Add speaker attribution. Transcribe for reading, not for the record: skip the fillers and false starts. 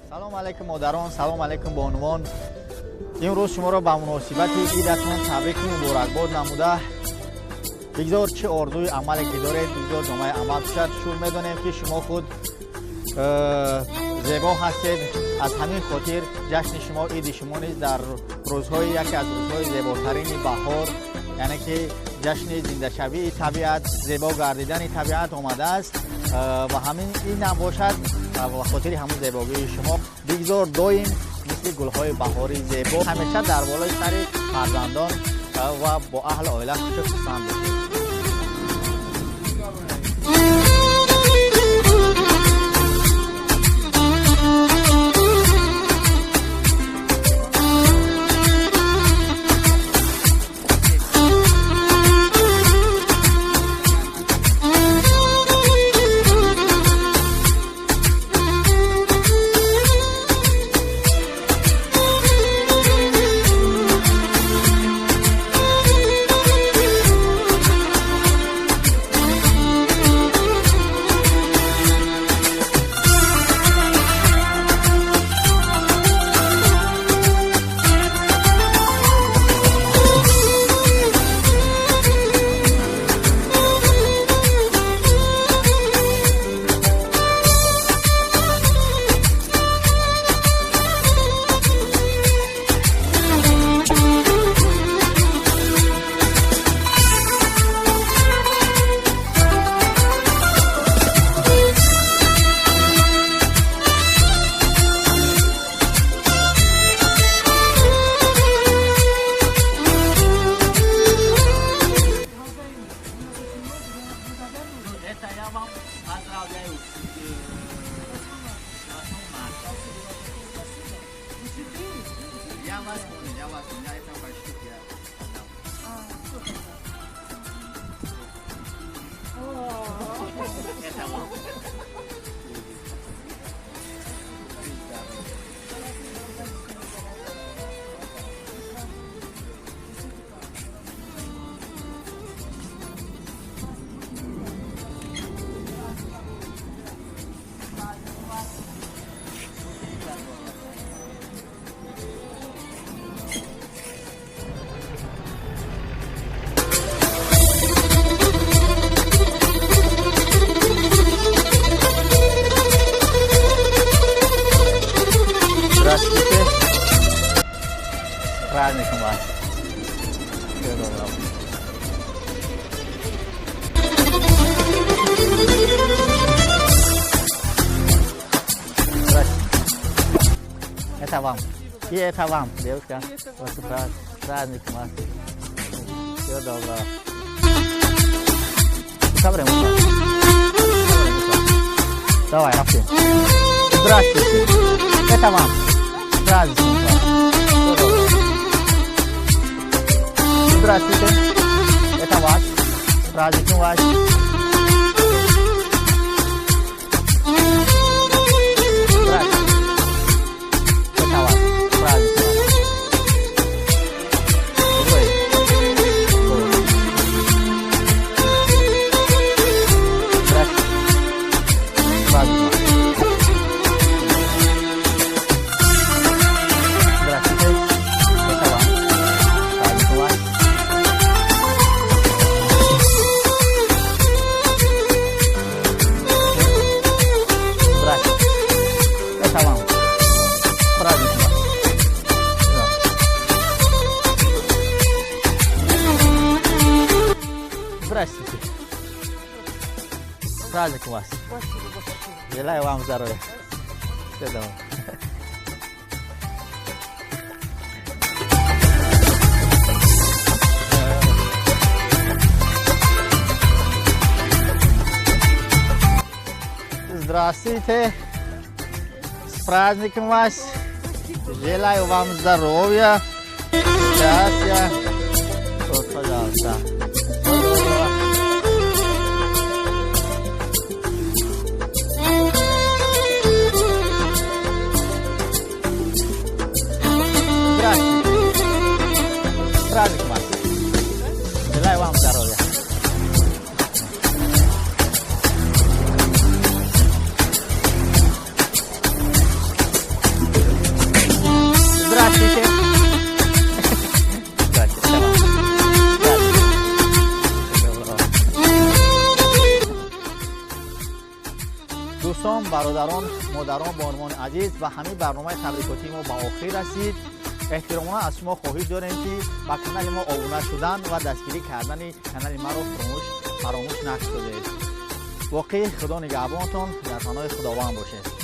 Speaker 1: Салом алейкум, модарон, салом алейкум, бонувон. Имрӯз шуморо ба муносибати идатон табрику муборакбод намуда, бигзор чӣ орзуи амале ки доред, бигзор ҷомаи амал пӯшад. Чун медонем, ки шумо худ зебо ҳастед, аз ҳамин хотир ҷашни шумо, иди шумо низ дар рӯзҳои яке аз рӯзҳои зеботарини баҳор, яъне ки ҷашни зиндашавии табиат, зебо гардидани табиат омадааст. Ва ҳамин инам бошад, ба хотири ҳамун зебогии шумо, бигзор доим мисли гулҳои баҳори зебо ҳамеша дар болои сари фарзандон ва бо аҳли оила хушу хурсанд бошед. Это я вам поздравляю с 8 марта. Я вас понял, я вас понял, это большой я отдам. Это вам. Здравствуйте. С праздником вас. Всего доброго. Здравствуйте. Это вам. И это вам, девушка. Вас с праздником вас. Всего доброго. Доброе утро. Давай, рафтем. Здравствуйте. Это вам. С праздником вас. Всего доброго. Здравствуйте. Это вас. С праздником вас. Здравствуйте. Это вас. С праздником вас. Ой. Ой. Здравствуйте. С праздником вас. Здравствуйте. Это вам. С праздником вас. Здравствуйте. Это вам. С праздником вас. Да. Здравствуйте. С праздником вас. Желаю вам здоровья. Всего доброго. Здравствуйте. С праздником вас. Желаю вам здоровья, счастья. Вот, пожалуйста. Всего доброго. Здравствуйте. С праздником вас. Желаю вам здоровья. Бародарон, модарон, бонувони азиз, ва ҳамин барномаи табрикотии мо ба охир расид. Эҳтиромона аз шумо хоҳиш дорем, ки ба канали мо обуна шудан ва дастгирӣ кардани канали маро фаромӯш накунед. Боқӣ Худо нигаҳбонтон, дар паноҳи Худованд бошед.